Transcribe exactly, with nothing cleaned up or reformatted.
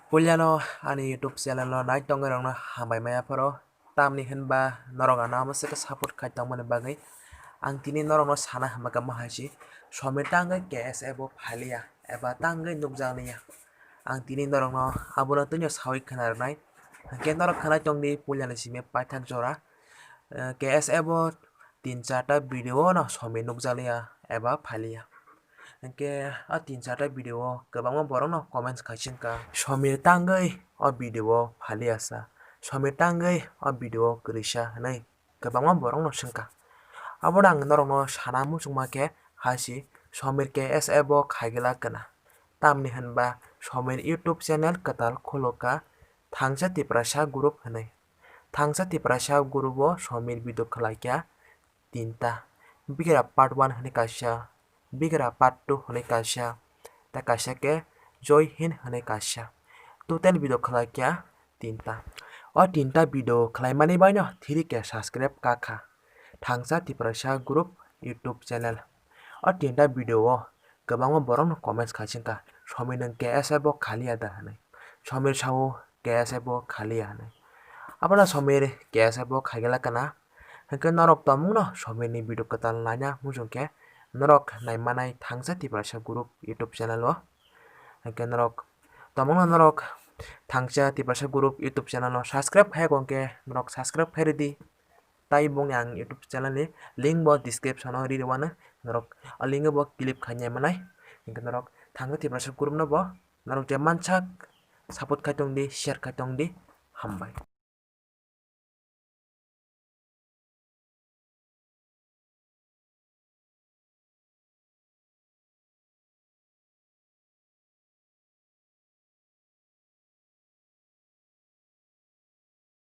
Puilano ani YouTube channel no nai tongwi rokno hambai maya phoro, tamni hinba norok ano amo se khe support khai tongmani bagwi. Ang tini norokno sana hambai kha mahaisi, Somir tangwi K S F o phaliya eba tangwi nukjakliya. Ang tini norokno abono twino sawi khna rwnai. Hwnkhe norok khwnai tongdi puilani simi paithak jora, eh, K S F o tin charta video no Somir nukjakliya eba phaliya. Hwnkhe a tin charta video o kwbangma borokno comments khai singkha, "Somir tangwi o video o phaliya sa, Somir tangwi o video o kwrwisa," hwnwi kwbangma borokno swngkha. Abono ang norokno sana muchungma khe haisi, Somir K S F o khaigwla kwna. Tamni hinba Somir YouTube channel kwtal khulukha, Thangsa Tiprasa Group hwnwi. Thangsa Tiprasa Group o Somir video khwlaikha tinta. Bigra part one hwnwi kaisa, Bigra part two hwnwi kaisa, tei kaisa khe Joy Hind hwnwi kaisa. Total video khwlaikha tinta. O tinta video khwlaimani baino three K subscribe kakha Thangsa Tiprasa Group YouTube channel. O tinta video o kwbangma borokno comments khai singkha, "Somir nwng K S F o khaliya da?" hwnwi. Somir sao, "K S F o khaliya," hwnwi. Abono Somir K S F o khaigwla kwna. Hwnkhe norok tongmungno Somirni video kwtal naina muchungkhe norok naimanai Thangsa Tiprasa Group YouTube channel o. Hwnkhe norok tongmungno norok Thangsa Tiprasa Group YouTube channel o subscribe khai hwnkhe norok subscribe khai rwdi. Tai bongni ang YouTube channel ni link bo description o ri rwano, norok o link o bo click khai nai manai. Hwnkhe norok Thangsa Tiprasa Group no bo norok je mansak support khai tongdi, share khai tongdi, hambai.